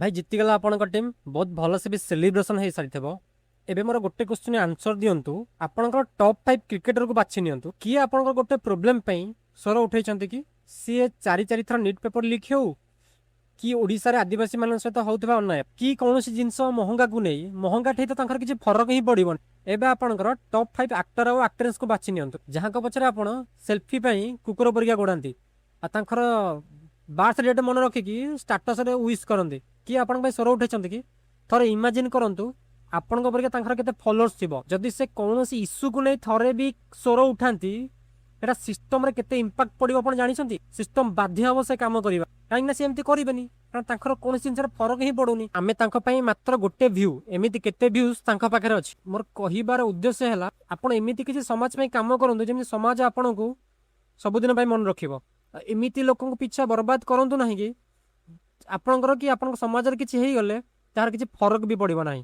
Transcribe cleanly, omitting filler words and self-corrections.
ଭାଇ, ଜିତିଗଲା ଆପଣଙ୍କ ଟିମ୍, ବହୁତ ଭଲସେ ବି ସେଲିବ୍ରେସନ୍ ହେଇସାରିଥିବ। ଏବେ ମୋର ଗୋଟେ କ୍ୱେଶ୍ଚିନ୍ ଆନ୍ସର ଦିଅନ୍ତୁ। ଆପଣଙ୍କର ଟପ୍ 5 କ୍ରିକେଟରକୁ ବାଛି ନିଅନ୍ତୁ। କିଏ ଆପଣଙ୍କର ଗୋଟେ ପ୍ରୋବ୍ଲେମ୍ ପାଇଁ ସ୍ୱର ଉଠେଇଛନ୍ତି କି? ସିଏ ଚାରି ଚାରି ଥର ନିଟ୍ ପେପର ଲିକ୍ ହେଉ କି ଓଡ଼ିଶାରେ ଆଦିବାସୀମାନଙ୍କ ସହିତ ହେଉଥିବା ଅନ୍ୟାୟ କି କୌଣସି ଜିନିଷ ମହଙ୍ଗାକୁ ନେଇ, ମହଙ୍ଗା ଠେଇ ତ ତାଙ୍କର କିଛି ଫରକ ହିଁ ପଡ଼ିବନି। ଏବେ ଆପଣଙ୍କର ଟପ୍ 5 ଆକ୍ଟର ଆଉ ଆକ୍ଟ୍ରେସକୁ ବାଛି ନିଅନ୍ତୁ, ଯାହାଙ୍କ ପଛରେ ଆପଣ ସେଲ୍ଫି ପାଇଁ କୁକୁର ପରିକା ଗୋଡ଼ାନ୍ତି ଆଉ ତାଙ୍କର ବାର୍ଥ ଡେଟ୍ ମନେ ରଖିକି ଷ୍ଟାଟସରେ ୱିଶ୍ କରନ୍ତି। କିଏ ଆପଣଙ୍କ ପାଇଁ ସ୍ୱର ଉଠେଇଛନ୍ତି କି? ଥରେ ଇମାଜିନ୍ କରନ୍ତୁ, ଆପଣଙ୍କ ପରିକା ତାଙ୍କର କେତେ ଫଲୋଅର୍ସ ଥିବ। ଯଦି ସେ କୌଣସି ଇସ୍ୟୁକୁ ନେଇ ଥରେ ବି ସ୍ୱର ଉଠାନ୍ତି, ଏଟା ସିଷ୍ଟମରେ କେତେ ଇମ୍ପାକ୍ଟ ପଡ଼ିବ ଆପଣ ଜାଣିଛନ୍ତି? ସିଷ୍ଟମ ବାଧ୍ୟ ହେବ ସେ କାମ କରିବା। କାହିଁକି ନା ସେ ଏମିତି କରିବେନି, କାରଣ ତାଙ୍କର କୌଣସି ଜିନିଷରେ ଫରକ ହିଁ ପଡୁନି। ଆମେ ତାଙ୍କ ପାଇଁ ମାତ୍ର ଗୋଟେ ଭ୍ୟୁ, ଏମିତି କେତେ ଭ୍ୟୁଜ୍ ତାଙ୍କ ପାଖରେ ଅଛି। ମୋର କହିବାର ଉଦ୍ଦେଶ୍ୟ ହେଲା, ଆପଣ ଏମିତି କିଛି ସମାଜ ପାଇଁ କାମ କରନ୍ତୁ ଯେମିତି ସମାଜ ଆପଣଙ୍କୁ ସବୁଦିନ ପାଇଁ ମନେ ରଖିବ। ଆଉ ଏମିତି ଲୋକଙ୍କ ପିଛା ବର୍ବାଦ କରନ୍ତୁ ନାହିଁ କି ଆପଣଙ୍କର କି ଆପଣଙ୍କ ସମାଜରେ କିଛି ହେଇଗଲେ ତାହାର କିଛି ଫରକ ବି ପଡ଼ିବ ନାହିଁ।